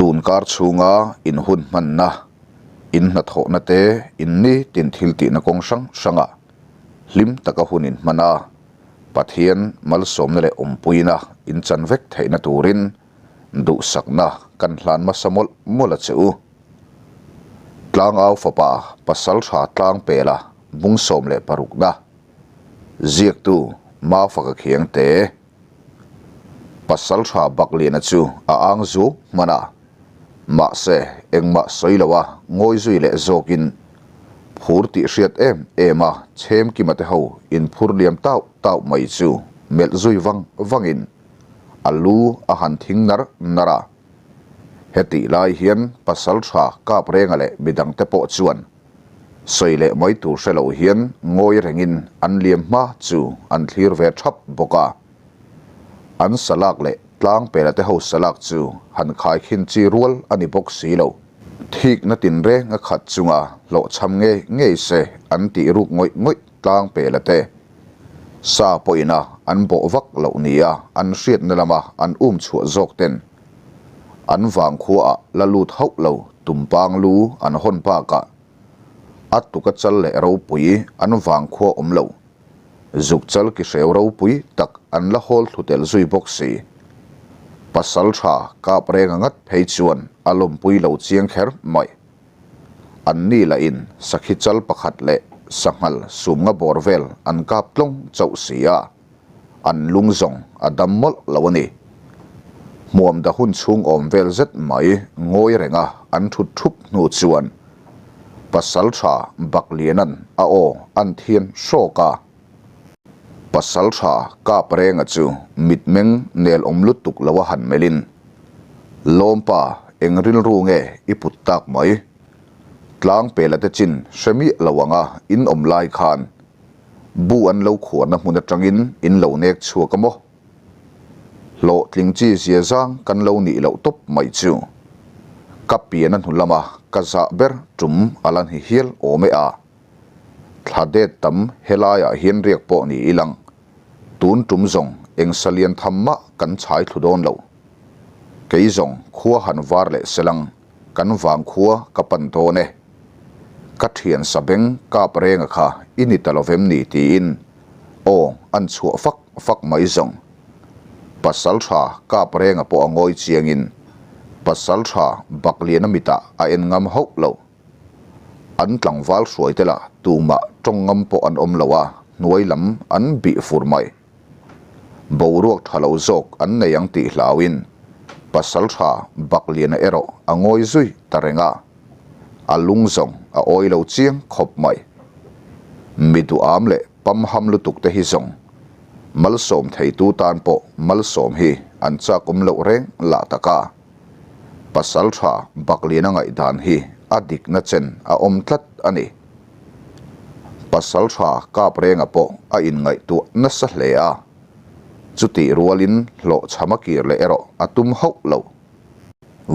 Tun kar chhunga in hun hmanna, in hnathawhna te, in nitin thil tihna kawng hrang hrangah hlim taka hun in hman a, Pathian malsawmna leh awmpuina in chan vek theihna turin duhsakna kan hlan hmasa mawlh mawlh a che u. Tlangau fapa Pasaltha Tlangpela bung 16 na ziaktu Mafaka Khiangte Pasaltha Bakliana chu a ang zuk hman a, mahse engmah sawi lo a ngawi zui leh zawkin phur tih hriat em em a chhemkima te ho inphur liam tauh tauh mai chu melh zui vang vangin a lu a han thing nar nar a. Hetih lai hian Pasaltha Kaprenga leh midangte pawh chuan sawi leh mai tur hre lo hian ngawi rengin an liam hma chu an thlir ve thap bawk a. An salak leh tlangpela te ho salak chu han khaikhin chi rual a ni bawk si lo. Thikna tinreng a khat chunga hlawhchham ngei ngei se an tih ruk ngawih ngawih tlangpela te sa pawhin a an bawh vak loh nia an hriatna lama an um chhuah zawk ten an vangkhuaah la lut hauh lo tumpang lu an hawn bakah a tuka chal leh ropui an vangkhua awm lo zuk chal ki hreu ropui tak an la hawl thlu tel zui bawk si. Pasal tha kap reng a ngat phei chuan a lawmpui lo chiang kher mai. An ni lahin sakhi chal pakhat leh sanghal sumnga bawr vel an kap tlawng chauh si a. An lung zawng a dam mawlh lo a ni. Hmuam da hun chhung awm vel zet mai ngawi renga an thut thup hnu chuan Pasal tha Bakliana'n a aw an thian hrawk a. Pasal tha Kap Renga chu mitmeng nel awm lutuk lo a han melhin, Lawmpa, eng rilru nge i put tak mai? Tlangpela te chin hre miah lo anga in awm lai khan Bu an lo khuarna hmun atangin in lo nek chhuak a maw? Hlawhtling chi zia zang kan lo nih loh tawp mai chu. Ka pian a hnu lama ka zah ber tum a la ni hial awm e a. Thla det tam helaiah hian riak pawh ni ilang. Tun tum zawng eng salian tham mah kan chhai thlu dawn lo. Kei zawng khua han var leh selang. Kan vang khua ka pan dawn e. Ka thian sabeng kap renga kha i ni ta lovem ni tiin aw an chhuah fak fak mai zawng. Pasal tha kap renga pawh a ngawi chiangin pasal tha Bakliana mitah a en ngam hauh lo. An tlangval hruai te lah tumah tawng ngam pawh an awm lo a, hnuai lam an bih fur mai. Boruak tha lo zawk an nei ang tih hlauin Pasaltha Bakliana erawh a ngawi zui ta reng a, a lung zawng a awi lo chiang khawp mai. Mi duham leh pamham lutuk te hi zawng malsawm theitu tan pawh malsawm hi an chak awm loh reng lah tak a, Pasaltha Bakliana ngaihdan hi a dikna chen a awm tlat a ni. Pasaltha kap renga pawh a inngaihtuah nasa hle a, chutih rualin hlawhchham a kir leh erawh a tum hauh lo.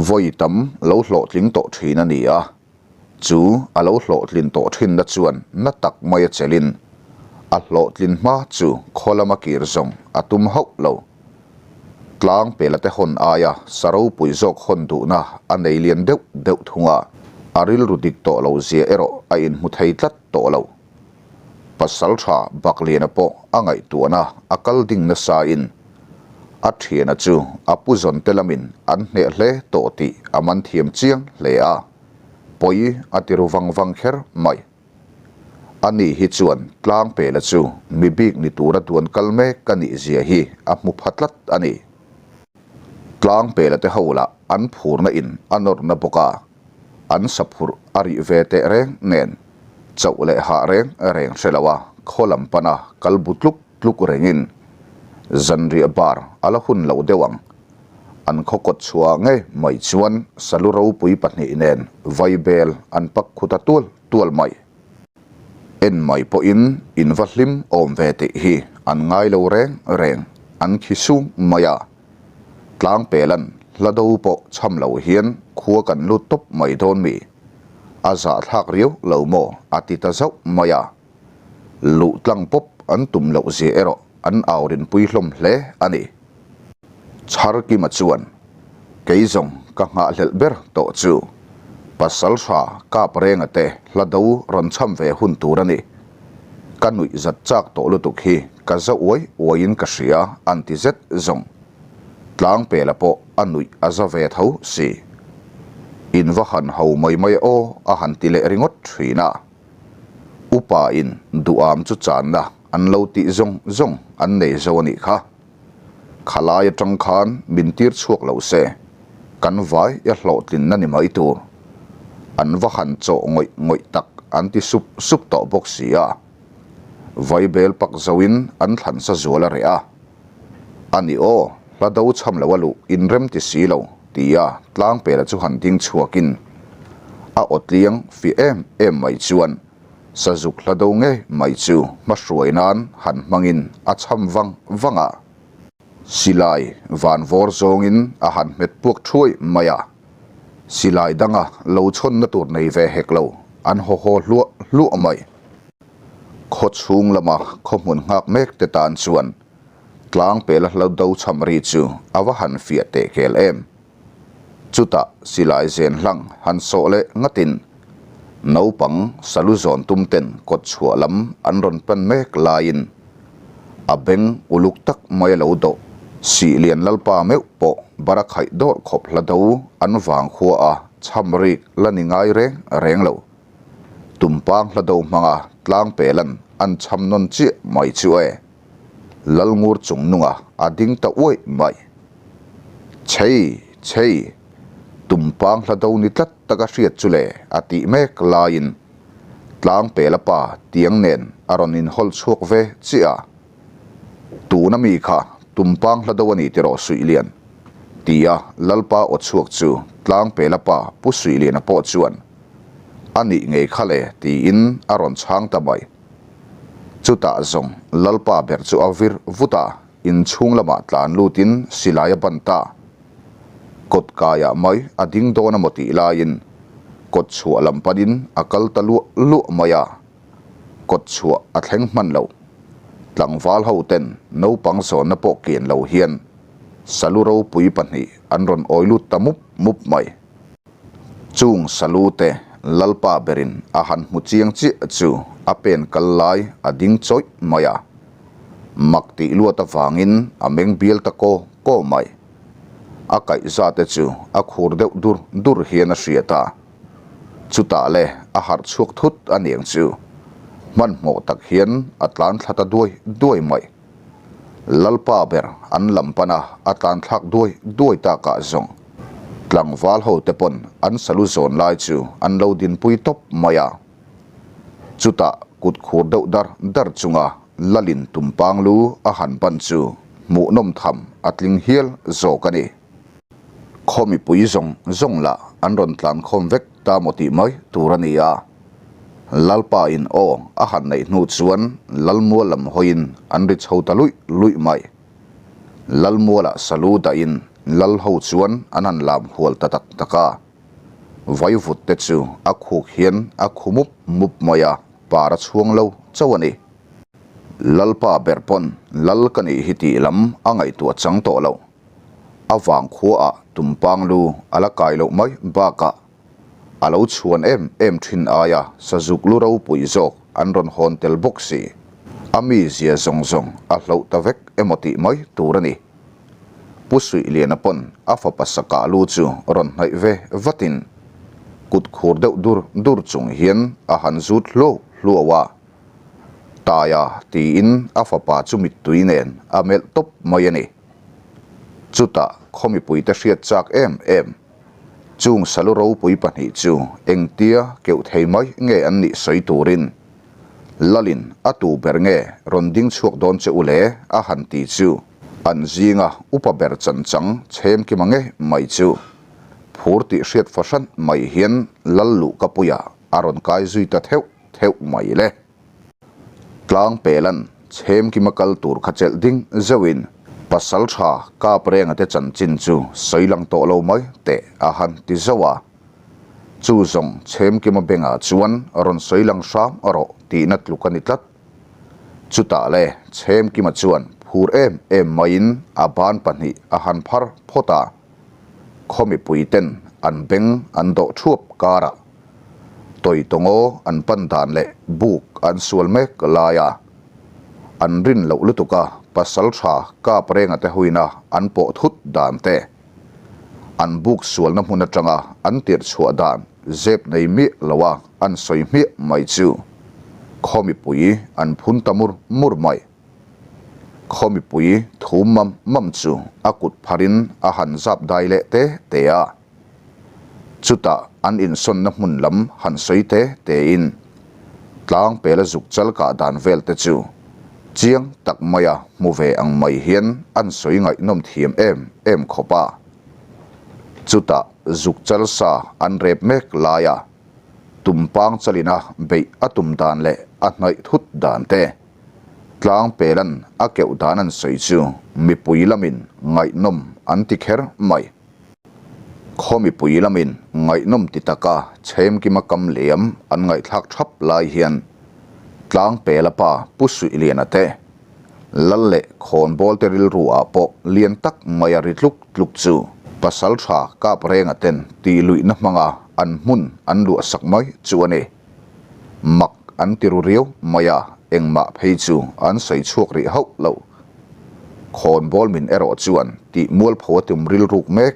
Vawi tam lo hlawhtling tawh thin a ni a, chu a lo hlawhtlin tawh thinna chuan na tak mai a chelin a hlawhtlin hma chu khaw lama kir zawng a tum hauh lo. Tlang pela te hawn aia sa ropui zawk hawn duhna a nei lian deuh deuh thung a, a rilru dik tawh lo zia erawh a inhmu thei tlat tawh lo. Pasal tha Bakliana pawh a ngaihtuahna a kal ding nasain a thiana chu a pu zawn te lamin an hneh hle tawh tih a man thiam chiang hle a, pawi a ti ru vang vang kher mai. Ani hi chuan Tlangpela chu mi bik ni tura duan kal mek ka nih zia hi a hmu pha tlat a ni. Tlangpela te ho lah an phurna in a nawrna bawk a, an saphurh a rih ve teh reng nen chauh leh hah reng reng hre lo a khaw lam pana kal bu tluk tluk rengin zanriah bar a la hun lo deuh ang. An khaw kawt chhuah ngei mai chuan salu ropui pahnih nen vaibel an pak khut a tual tual mai. En mai pawhin in va hlim awm ve tih hi an ngai lo reng reng, an khi sung mai a. Tlangpelan hla do pawh chham lo hian khua kan lut tawp mai dawn mi? A zahthlak riau lo maw? a ti ta zauh mai a. Luh tlang pawp an tum loh zia erawh an au rinpui hlawm hle a ni. Chharkima chuan. Kei zawng ka nghahhlelh ber tawh chu Pasalṭha Kap Renga te hla do rawn chham ve hun tur a ni. Ka nuih zat chak tawh lutuk hi ka za uai uaiin ka hria an ti zet zawng. Tlangpela pawh a nuih a za ve tho si. In va han ho mai mai aw a han ti leh ringawt thin a. Upa in duham chu channa an lo tih zawng zawng an nei zo a nih kha. Khalai atang khan min tir chhuak lo se, kan vai a hlawhtlinna ni mai tur. An va han chawh ngawih ngawih tak an ti sup sup tawh bawk si a. Vaibel pak zoin an thlan sa zual a reh a. A ni aw, hla do cham lo a luh inrem ti si lo, tia Tlangpela chu han ding chhuakin a aw tliang fiah em em mai chuan Sazuk hla do ngei mai chu hmahruai nan han hmangin a cham vang vang a. Silai van vawr zawngin a han hmet puak thuai mai a. Silai danga lo chhawnna tur nei ve hek lo an haw haw hluah hluah mai. Khaw chhung lama khaw hmun nghak mek te tan chuan Tlangpela hla do cham ri chu a va han fiah teh kel em. Chutah silai zen hlang han sawh leh ngatin naupang salu zawn tum ten kawt chhuah lam an rawn pan mek laiin a beng uluk tak mai a lo dawh. Sihlian Lalpa meuh pawh bara khaih dawrh khawp hla do an vang khua a cham rik la ni ngai reng reng lo. Tumpang hla do hmanga tlangpelan an cham nawn chiah mai chu e. Lalngur chung nunga a ding ta uaih mai. Chhei! Chhei! Tumpang hla do ni tlat taka hriat chu le a tih mek laiin Tlangpela pa tiang nen a rawn inhawl chhuak ve chiah a. Tuna mi kha Tumpang hla do a ni tiraw Suihlian? tia Lalpa aw chhuak chu Tlangpela pa Pu Suihliana pawh chuan a nih ngei kha le tiin a rawn chhang ta mai. Chutah zawng Lalpa ber chu a vir vut a, inchhung lamah tlan lutin silai a ban ta. Kawt kaiah mai a ding dawn a maw tih laiin kawt chhuah lam panin a kal ta luah luah mai a, kawt chhuah a thleng hman lo. Tlangval ho ten naupang zawnna pawh kian lo hian salu ropui pahnih an rawn awi lut ta mup mup mai. Chung Salute Lalpa berin a han hmu chiang chiah chu a pen kal lai a ding chawih mai a. Mak tih luat avangin a meng bial ta kaw kaw mai. A kaihza te chu a khur deuh dur dur hian a hriat a. Chutah le a harh chhuak thut a niang chu hmanhmawh tak hian a tlan thla ta duai duai mai. Lalpa ber an lam pan a, a tlan thlak duai duai takah zawng tlangval ho te pawn an salu zawn lai chu an lo dinpui tawp mai a. Chutah kut khur deuh dar dar chunga Lalin tumpang lu a han pan chu hmuhnawm tham a tling hial zawk a ni. Khaw mipui zawng zawng lah an rawn tlan khawm vek ta maw tih mai tur a ni a. Lalpa in aw a han neih hnu chuan Lalmual lam hawiin an ri chho ta luih luih mai. Lalmualah salu dahin Lal ho chuan an han lam hual ta tak tak a. Vaivut te chu a khuk hian a khu mup mup mai a, par a chhuang lo chauh a ni. Lalpa ber pawn Lal ka nih hi tih lam a ngaihtuah chang tawh lo. A vang khuaah tumpang lu a la kai loh mai bakah a lo chhuan em em thin aia sazuk lu ropui zawk an rawn hawn tel bawk si. A mizia zawng zawng a hloh ta vek emaw tih mai tur a ni. Pu Suihliana pawn a fapa sakah lu chu rawn hnaih ve vatin kut khur deuh dur dur chung hian a han zut hluau hluau a. Taia tiin a fapa chu mittui nen a melh tawp mai a ni. Chutah khaw mipuite hriat chak em em. Chung salu ropui pahnih chu engtia keuh thei mai nge an nih sawi turin Lalin a tu ber nge rawn ding chhuak dawn che u le a han ti chu an zinga upa ber chanchang chhem kima nge mai chu phur tih hriat fahran mai hian Lal luhkapuia a rawn kai zui ta theuh theuh mai le. Tlang pelan chhem kima kal tur kha chelh ding zeuhin pasal tha kap renga te chanchin chu sawi lang tawh lo mai teh a han ti zauh a. Chu zawng chhem kima bengah chuan rawn sawi lang hram rawh tihna tluk a ni tlat. Chutah le chhem kima chuan phur em em maiin a ban pahnih a han phar phawt a. Khaw mipui ten an beng an dawh thuap karah Tawitawngaw an pan dan leh buk an sual mek laia an rin loh lutuka pasaltha kap renga te huina an pawh thut dan te, an buk sualna hmun atanga an tirh chhuah dan zep nei miah loa an sawi hmiah mai chu khaw mipui an phun ta mur mur mai. Khaw mipui thum mam mam chu a kut pharin a han zap dai leh te te a. Chutah an insawnna hmun lam han sawi te tein tlang pela zuk chal kah dan vel te chu chiang tak maia hmu ve ang mai hian an sawi ngaihnawm thiam em em khawp a. Chutah zuk chal sa an rep mek laia tumpang chalina beih a tum dan leh a hnaih thut dan te, Tlang pelan a keuh dan an sawi chu mipui lamin ngaihnawm an ti kher mai. Khaw mipui lamin ngaihnawm ti taka chhemkima kam liam an ngaihthlak thap lai hian Tlang pela pa Pu Suihliana te, Lal leh Khawnbawl te rilru ah pawh lian tak mai a ri tluk tluk chu Pasaltha Kaprenga ten tih luihna hmanga an hmun an luahsak mai chu a ni. Mak an ti ru riau mai a, engmah phei chu an sawi chhuak rih hauh lo. Khawnbawl min erawh chuan tih mualpho a tum rilruk mek.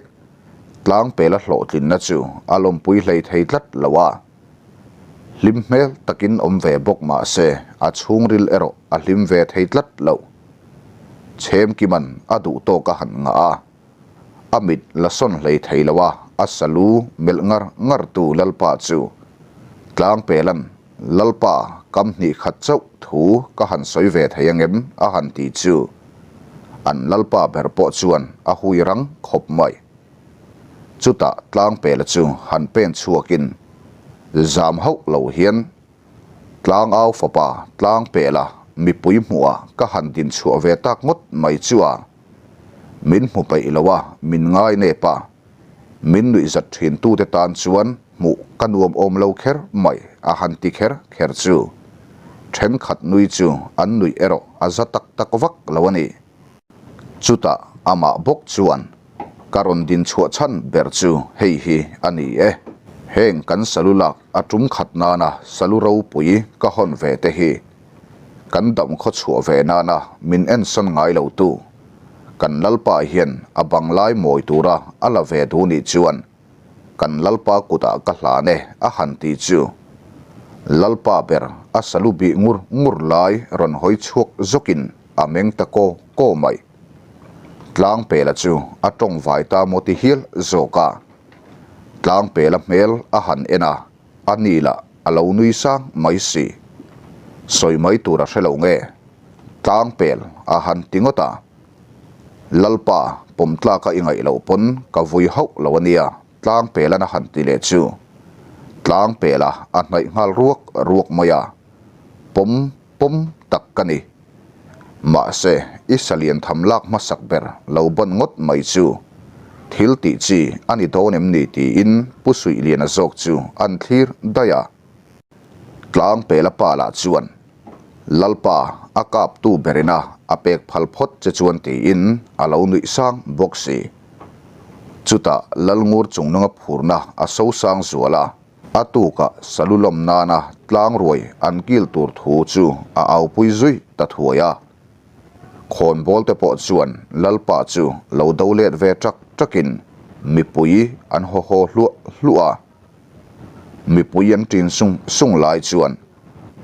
Tlangpela hlawhtlinna chu a lawmpui hlei thei tlat lo a. Hlim hmel takin awm ve bawk mah se a chhungril erawh a hlim ve thei tlat lo. Chhemkiman a duh tawk a han ngah a. A mit la sawn hlei thei lo a, a salu melh ngar ngar tu Lalpa chu Tlangpelan, Lalpa, kam hnih khat chauh thu ka han sawi ve thei angem? a han ti chu an Lalpa ber pawh chuan a hui rang khawp mai. Chutah Tlangpela chu han pen chhuakin zam hauh lo hian Tlangau fapa Tlangpela mipui hmuhah ka han din chhuah ve tak ngawt mai chu a. Min hmu peih lo a, min ngai nep a. Min nuih zat thin tute tan chuan hmuh ka nuam awm lo kher mai a han ti kher kher chu. Thenkhat nui chu an nuih erawh a za tak tak vak lo a ni. Chutah amah bawk chuan ka rawn din chhuah chhan ber chu hei hi a ni e. Heng kan salu lak a tum khat nana salu ropui ka hawn ve te hi Kan dam khaw chhuah ve nana min ensawn ngai lo tu kan Lalpa hian a banglai mawi tura a la ve duh nih chuan kan Lalpa kutah ka hlan e a han ti chu Lalpa ber a salu bih ngur ngur lai rawn hawi chhuak zawkin a meng ta kaw kaw mai. Tlangpela chu a tawng vai ta maw ti hial zawk a. Tlangpela hmel a han en a. A ni lah a lo nui sang mai si. Sawi mai tur a hre lo nge? Tlangpel a han ti ngawt a. Lalpa, pawm tlaka i ngaih loh pawn ka vui hauh lo a nia, Tlangpelan a han ti leh chu. Tlangpela a hnaih nghal ruak ruak mai a. Pawm pawm tak ka ni. Mahse, i salian tham lak hmasak ber lo ban ngawt mai chu thil tih chi a ni dawn em ni tiin Pu Suihliana zawk chu an thlir daih a. Tlangpela pa lah chuan, Lalpa, a kaptu berina a pek phal phawt che chuan tiin a lo nuih sang bawk si. Chutah Lalngur chungnunga phurna a sosang zual a. A tukah salu lawm nana tlang ruai an kil tur thu chu a aupui zui ta thuai a. Khawnbawl te pawh chuan Lalpa chu lo do let ve ṭak ṭakin mipui an haw haw hluah hluah a. Mipui an ṭin sung sung lai chuan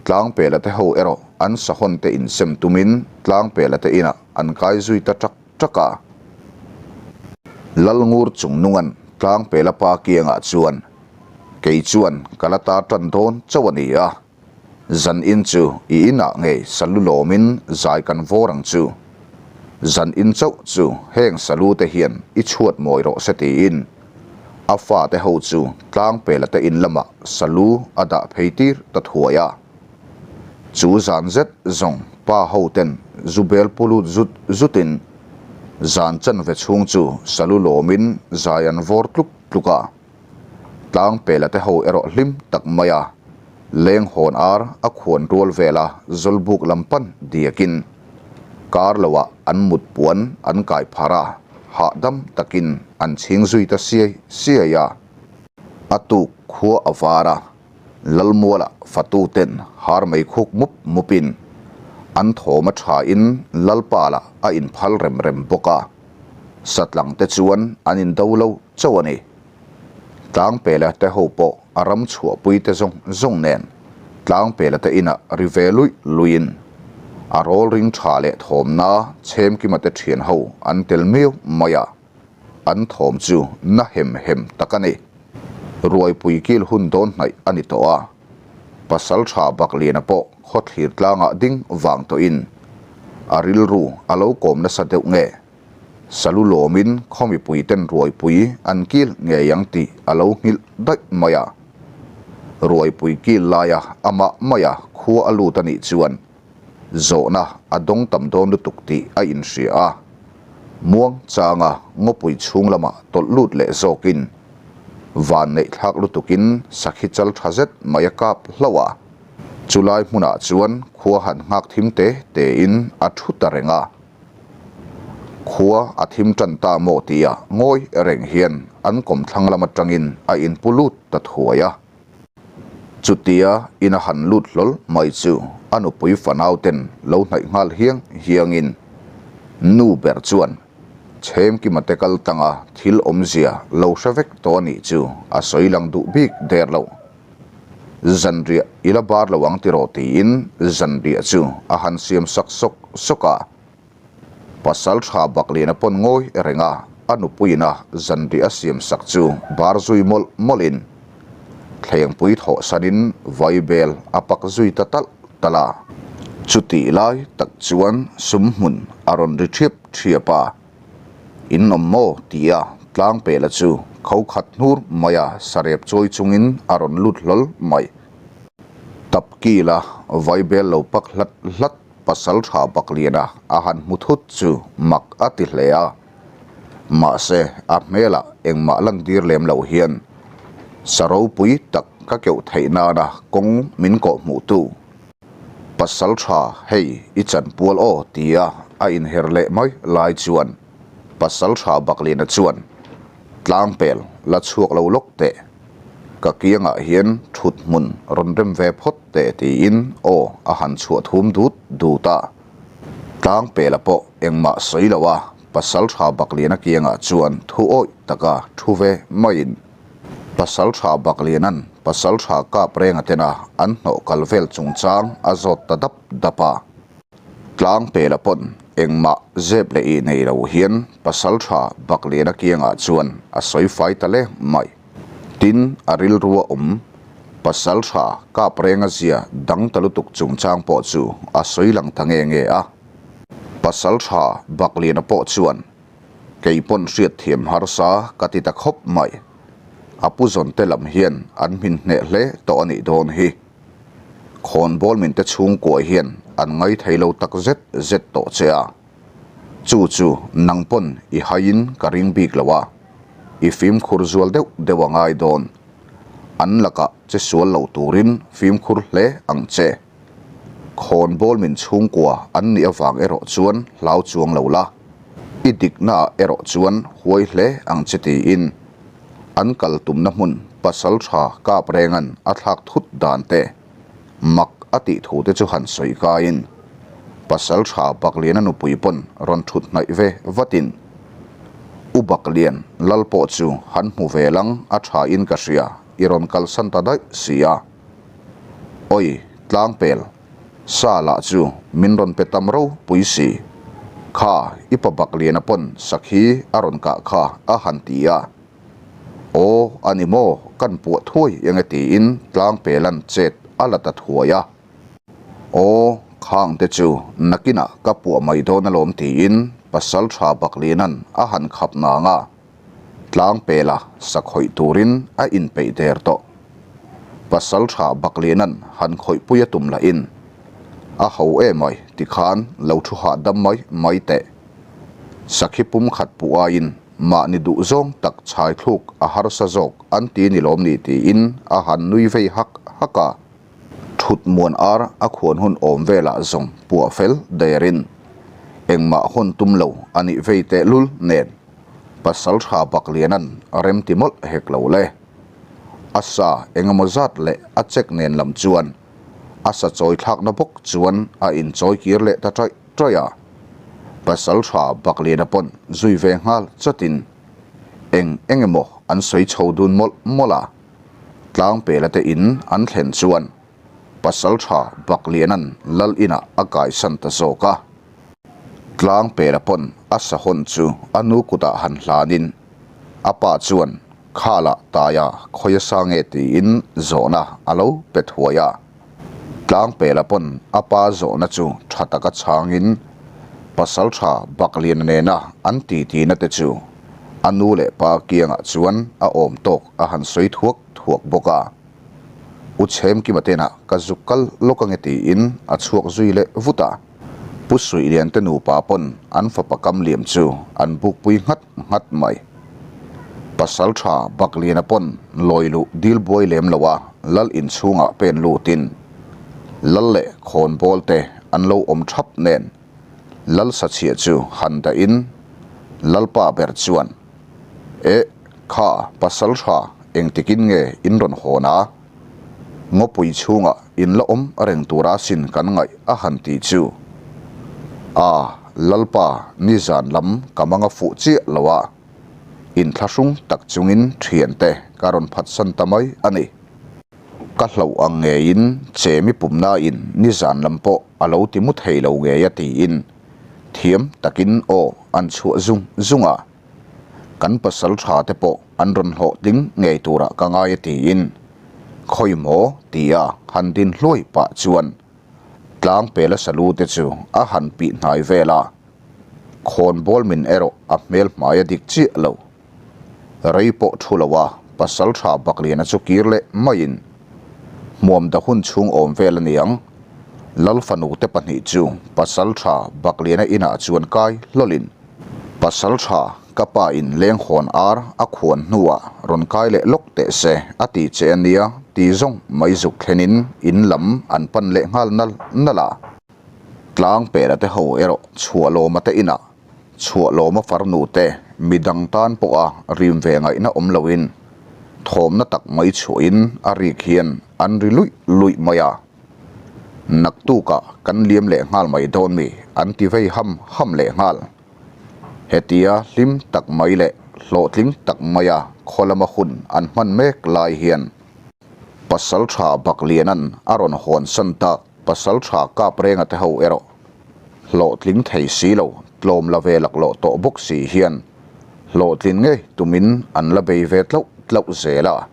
Tlangpela te ho erawh an sahawn te insem tumin Tlangpela te inah an kai zui ta ṭak ṭak a. Lalngur Chungnunga'n Tlangpela pa kiangah chuan, Kei chuan ka la ta ṭan dawn chauh a ni a, zan in chu i inah ngei salu lawmin zai kan vawr ang chu. Zan in chauh chu heng salu te hian i chhuat mawi rawh se tiin a fate ho chu Tlangpela te in lamah salu a dah phei tir ta thuai a. Chu zan zet zawng pa ho ten zu bel pu lut zut zutin zan chanve chhung chu salu lawmin zai an vawr tluk tluk a. Tlangpela te ho erawh hlim tak mai a, leng hawn ar a khuan rual vela Zawlbuk lam pan diakin kar loah an mut puan an kai phar a. hahdam takin an chhing zui ta siai siai a. A tuk khua a var a, Lalmuala fatu ten har mei khuk mup mupin an thawm a thain Lalpa lah a inphal rem rem bawk a, satlang te chuan an indo lo chauh a ni. Tlangpela te ho pawh a ram chhuahpui te zawng zawng nen Tlangpela te inah ri ve luih luihin a rawl ring tha leh thawmna Chhemkima te thian ho an tel miau mai a, an thawm chu na hem hem tak a ni. Ruaipui kil hun dawn hnaih a ni tawh a, pasal tha Bakliana pawh khawthlir tlangah ding vang tawhin a rilru a lo kawm nasa deuh nge? Salu lawmin khaw mipuiten ruaipui an kil ngei ang tih a lo nghilh daih mai a. Ruaipui kil laia amah maia khua a lut a nih chuan zawhna a dawng tam dawn lutuk tih a inhria a. Muang changa ngawpui chhung lamah tawlh lut leh zawkin van neih thlak lutukin sakhi chal tha zet mai a kap hlauh a. Chulai hmunah chuan khua han nghak thim te tein a thu ta reng a. Khua a thim tan ta maw tia ngawi reng hian an kawmthlang lam atangin a inpu lut ta thuai a. Chutia in a han lut hlawl mai chu a nupui fanau ten lo hnaih nghal hiang hiangin nu ber chuan Chhemkima te kal tanga thil awmzia lo hre vek tawh a nih chu a sawi lang duh bik der lo. Zanriah i la bar lo ang tiraw tiin zanriah chu a han siam sak sawk sawk a. Pasal tha Bakliana pawn ngawi reng a, a nupuiin a zanriah a siam sak chu bar zui mawlh mawlhin thlengpui thawhsanin vaibel a pak zui ta talh talh a. Chutih lai tak chuan sumhmun a rawn ri ṭhiap ṭhiap a. In awm maw? tia Tlangpela chu kho khat hnur maia sarep chawi chungin a rawn lut hlawl mai. Tapkila vaibel lo pak hlat hlat pasal tha Bakliana a han hmu thut chu mak a ti hle a. Mahse, a hmelah engmah lantir lem lo hian sa ropui tak ka keuh theih nana kawng min kawhhmuhtu Pasal tha, hei i chanpual aw tia a inher leh mai lai chuan Pasal tha Bakliana chuan tlangpel la chhuak lo lawk teh, ka kiangah hian thut hmun rawn rem ve phawt teh tiin aw a han chhuah thum dut dut a. Tlangpela pawh engmah sawi lo a Pasal tha Bakliana kiangah chuan thu awih taka thu ve maiin Pasal tha Bakliana'n Pasal tha kap renga tena an hnawh kal vel chungchang a zawt ta dap dap a. Tlangpela pawn engmah zep leh ih nei lo hian Pasal tha Bakliana kiangah chuan a sawi fai ta le mai. Tin, a rilru a awm Pasal tha kap renga zia dang ta lutuk chungchang pawh chu a sawi lang ta nge nge a. Pasal tha Bakliana pawh chuan Kei pawn hriatthiam harsa ka ti ta khawp mai. A pu zawnte lam hian an hmin hneh hle tawh a nih dawn hi. Khawnbawl minte chhungkua hian an ngaithei lo tak zet zet tawh che a. Chu chu nang pawn i haiin ka ring bik lo a, i fimkhur zual deuh deuh a ngai dawn. An lakah che sual lo turin fimkhur hle ang che. Khawnbawl min chhungkua an nih avang erawh chuan hlau chuang lo la, i diknaah erawh chuan huai hle ang che tiin an kal tumna hmun pasal tha kap rengan a thlak thut dan te, mak a tih thu te chu han sawi kaiin pasal tha Bakliana nupui pawn rawn thut hnaih ve vatin U Baklian lal pawh chu han hmu ve lang a tha in ka hria i rawn kalsan ta daih si a. Oi, tlangpel, sa lah chu min rawn pe tam ropui si. Kha, i pa Bakliana pawn sakhi a rawn kah kha a han ti a. Aw, a ni maw, kan puah thuai eng e tiin tlangpelan chet a la ta thuai a. Aw, khang te chu nakinah ka puah mai dawn alawm tiin Pasaltha Bakliana'n a han khap nang a. Tlangpela sa khawih turin a inpeih der tawh. Pasal tha Bakliana'n han khawihpui a tum lahin, A ho e mai, tikhan lo thu hahdam mai mai teh. Sakhi pum khat puh aiin mahni duh zawng tak chhai thluk a harsa zawk an ti ni lawm ni tiin a han nui vei hak hak a. Thut muan ar a khuan hun awm velah zawng puah fel derin engmah hawn tum lo a nih vei tehlul nen. Pasalṭha Bakliana'n a remti mawlh hek lo le. A sa engemaw zat leh a check nen lam chuan a sa chawi thlakna bawk chuan a inchawi kir leh ta ṭaih ṭaih a. Pasalṭha Bakliana pawn zui ve nghal chatin eng eng emaw an sawi chho dun mawlh mawlh a. Tlangpela te in an thlen chuan Pasalṭha Bakliana'n lal inah a kaisan ta zawk a. Tlangpela pawn a sahawn chu a nu kutah han hlanin a pa chuan Khalah taia khawia sa nge tiin zawhna a lo pe thuai a. Tlangpela pawn a pa zawhna chu tha taka chhangin Pasalṭha Bakliana nena an titina te chu a nu leh pa kiangah chuan a awm tawk a han sawi thuak thuak bawk a. U Chhemkima tenah ka zuk kal lawk ange tiin a chhuak zui leh vut a. Pu Suihlian te nupa pawn an fapa kam liam chu an bukpui nghat nghat mai. Pasal tha Bakliana pawn lawi luh dil buai lem lo a lal inchhungah pen lutin lal leh khawnbawl te an lo awm thap nen lal sachhiah chu han dahin lalpa ber chuan Eh, kha pasal tha engtikin nge in rawn hawn a? Ngawpui chhungah in la awm reng tura sin kan ngaih a han ti chu. A, Lalpa nizan lam ka mang a fuh chiah lo a, inthlahrung tak chungin thiante ka rawn phatsan ta mai a ni. Ka hlauh ang ngeiin chemi pumnain nizan lam pawh a lo ti mu thei lo ngei a tiin thiam takin aw an chhuah zung zung a. Kan pasal tha te pawh an rawn hlawhtling ngei turah ka ngai a tiin khawi maw tia han din hluai pah chuan Tlangpela salu te chu a han pih hnai vel a, khawnbawl min erawh a hmel hmai a dik chiah lo. Rei pawh thu lo a pasal tha Bakliana chu kir leh maiin hmuam da hun chhung awm vel a niang. Lal fanu te pahnih chu pasal tha Bakliana inah chuan kai hlawlin pasal tha ka pa in leng hawn ar a khuan hnuah rawn kai leh lawk teh se a ti che a nia ti zawng mai zuk thlenin in lam an pan leh nghal nal nal a. Tlang pela te ho erawh chhuahlawma te inah Chhuahlawma farnu te midang tan pawha rim ve ngaihna awm loin thawmna tak mai chhuahin a rik hian an ri luih luih mai a. Naktukah kan liam leh nghal mai dawn mi an ti vei ham ham leh nghal. Hetia hlim tak mai leh hlawhtling tak maia khaw lama hun an hman mek lai hian Pasaltha Bakliana'n a rawn hawnsan tak Pasaltha Kaprenga te ho erawh Hlawhtling thei si lo, tlawm la ve laklawh tawh bawk si hian hlawhtlin ngei tumin an la bei ve tlauh tlauh zel a.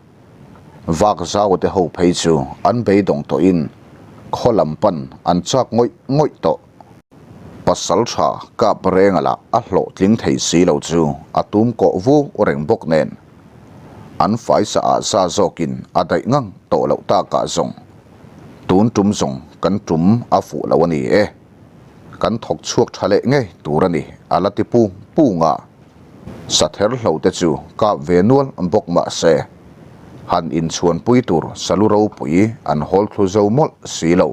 Vak zau te ho phei chu an beidawng tawhin khaw lam pan an chak ngawih ngawih tawh. Pasal tha kap renga lah a hlawhtling thei si lo chu a tum kawh vu reng bawk nen an faisa ah za zawkin a daih ngang tawh loh takah zawng Tun tum zawng kan tum a fuh lo a ni e. Kan thawk chhuak tha leh ngei tur a ni, a la ti pung pung a. Sather hlo te chu kap ve nual bawk mah se, han inchhuanpui tur salu ropui an hawl thlu zo mawlh si lo.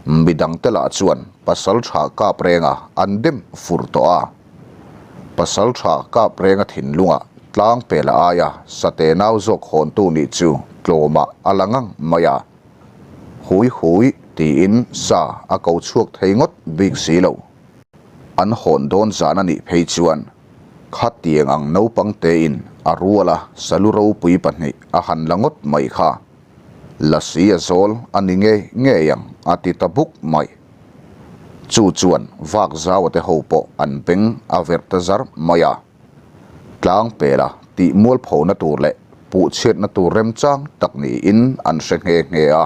Midang te lah chuan pasal tha kap renga an dem fur tawh a. Pasal tha kap renga thinlungah tlang pela aia sate nau zawk hawntu nih chu tlawmah a la ngang mai a. Hui hui tiin sa a ko chhuak thei ngawt bik si lo. An hawn dawn zan a nih phei chuan khatiang ang naupang tein a ruala salu ropui pahnih a han la ngawt mai kha. Lasi a zawl a ni ngei ngei ang a ti ta buk mai. Chu chuan vak zaua te ho pawh an beng a verh ta zar mai a. Tlang pela tih mualphona tur leh puhchhiatna tur remchang tak niin an hre nghe nghe a.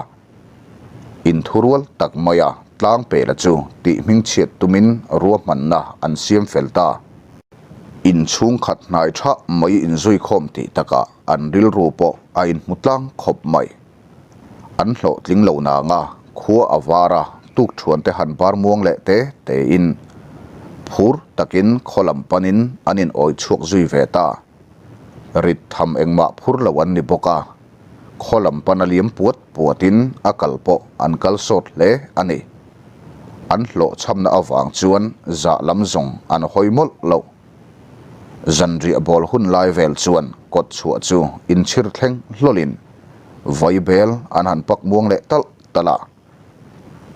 Inthurual tak maia tlang pela chu tih hmingchhiat tumin ruahmanna an siam fel ta. Inchhungkhat hnai tha mai inzuikhawm tih takah an rilru pawh a inhmu tlang khawp mai. An hlawhtling lo nanga khua a var a, tukthuan te han bar muang leh te tein phur takin khaw lam panin an in awi chhuak zui ve ta. Rit tham engmah phur lo an ni bawk a, khaw lam pana liam puat puatin a kal pawh an kal sawt hle a ni. An hlawhchhamna avang chuan zah lam zawng an hawi mawlh lo. Zanriah bawl hun lai vel chuan kawt chhuah chu inchhir thleng hlawlin vaibel an han pak muang leh talh talh a.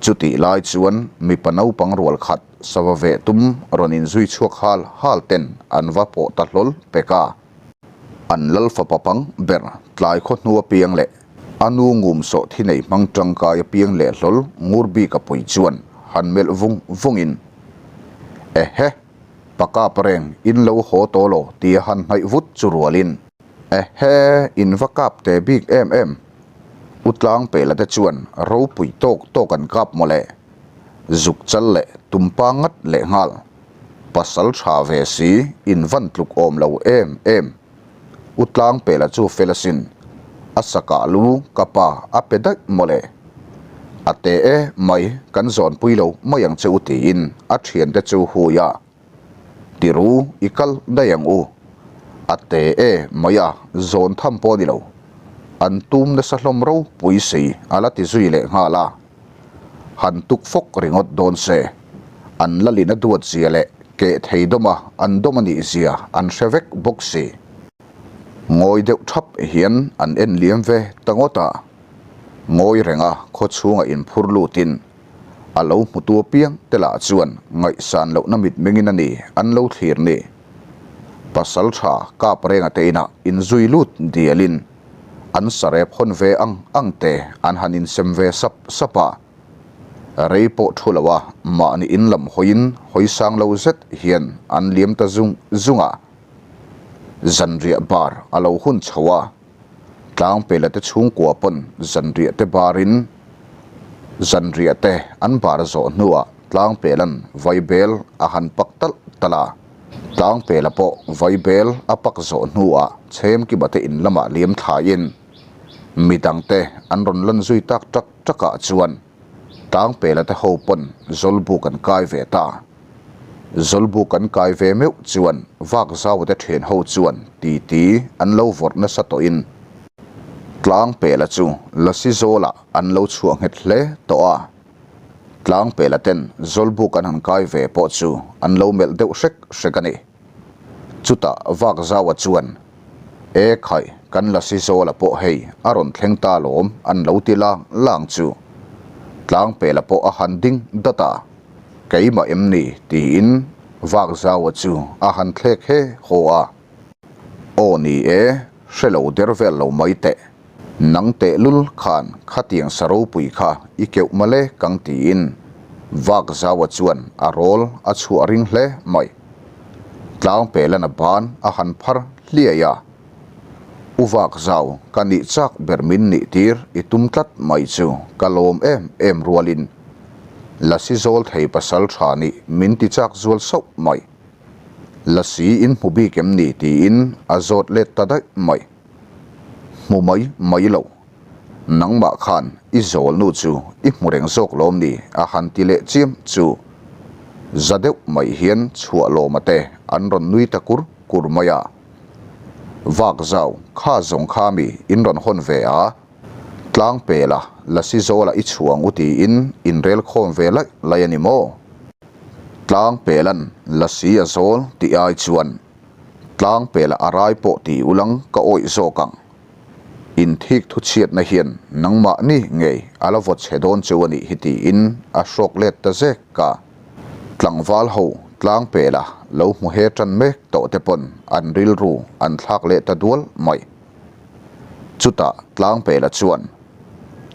Chutih lai chuan mipa naupang rual khat sava veh tum rawn inzui chhuak hal hal ten an va pawh ta hlawl pek a. An lal fapa pang ber tlai khaw hnu apiang leh a nu ngum sawh thi nei hmang tangkai apiang leh hlawl ngur bik a pui chuan han melh vung vungin, Ehe! Pa kap reng in lo haw tawh lo tia han hnaih vut chu rualin, Ehe! In va kap te bik em em! U Tlangpela te chuan ropui tawk tawk an kap mawle! Zuk chal leh tumpa ngat leh nghal. Pasal tha ve si, in van tluk awm lo em em. U Tlangpela chu fel asin, a sakah lu ka pa a pe daih mawle. A te e mai, kan zawnpui lo mai ang che u tiin a thiante chu hui a. Tiru i kal daih ang u. A te e mai a, zawn tham pawh a ni lo. An tum nasa hlawm ropui si a la ti zui leh nghal a. Han tuk fawk ringawt dawn se, an lalin a duat zia leh keh thei dawma an dawm a nih zia an hre vek bawk si. Ngawi deuh thap hian an en liam ve ta ngawt a, ngawi renga khaw chhunga inphur lutin a lo hmutu apiang te lah chuan ngaihsan lohna mitmengin a ni an lo thlir ni. Pasal tha kap renga te inah inzui lut dialin An sarep hawn ve ang ang te an han insem ve sap sap a. Rei pawh thu lo a, mahni in lam hawiin hawi sang lo zet hian an liam ta zung zung a. Zanriah bar a lo hun chho a, Tlangpela te chhungkua pawn zanriah te barin zanriah te an bar zawh hnuah Tlangpela'n vaibel a han pak talh talh a. Tlangpela pawh vaibel a pak zawh hnuah Chhemkima te in lamah liam thlaiin midangte an rawn lan zui tak tak takah chuan Tlangpela te ho pawn Zawlbuk an kai ve ta. Zawlbuk an kai ve meuh chuan Vakzau te thian ho chuan titi an lo vawrh nasa tawhin Tlangpela chu Lasi Zawlah an lo chhuah nghet hle tawh a. Tlangpela ten Zawlbuk an han kai ve pawh chu an lo melh deuh hrek hrek a ni. Chutah Vakzaua chuan, E khai, kan Lasi Zawla pawh hei a rawn thleng ta lawm an lo ti lang lang chu. Tlangpela pawh a han ding dat a, Keimah em ni? tiin Vakzaua chu a han thlek he haw a. Aw ni e, hre lo der vel lo mai teh. Nang tehlul khan khatiang sa ropui kha i keuh male kang tiin Vakzaua chuan a rawl a chhuah ring hle mai. Tlangpelana ban a han phar hliai a, U Vakzau ka nih chak ber min nih tir i tum tlat mai chu ka lawm em em rualin Lasi zawl thei pasal tha nih min ti chak zual sauh mai. Lasi in hmu bik em ni tiin a zawt let ta daih mai. Hmu mai mai lo. Nangmah khan i zawlnu chu i hmu reng zawk lawm ni a han ti leh chiam chu. Za deuh mai hian chhuah lawma te an rawn nui ta kur kur mai a. Vak zau kha zawng kha mi in rawn hawn ve a, tlang pela lasi zawla i chhuang u tiin in rel khawm ve laih laih a ni maw? Tlang pelan lasi a zawl tih ai chuan Tlang pela a rai pawh ti ulang ka awih zawk ang. In thik thu chhiatna hian nangmahni ngei a la vaw chhe dawn cheu a nih hi tiin a hrawk let ta zek a. Tlangval ho tlang pela lo hmu he tan mek tawh te pawn an rilru an thlak leh ta dual mai. Chutah tlang pela chuan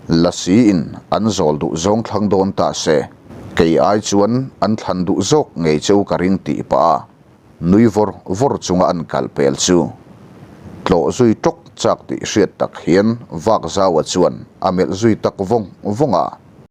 Lasi in an zawl duh zawng thlang dawn ta se, kei ai chuan an thlan duh zawk ngei cheu ka ring tih pah a. Nui vawr vawr chunga an kal pel chu tlawh zui tawk chak tih hriat tak hian Vakzaua chuan a melh zui tak vawng vawng a.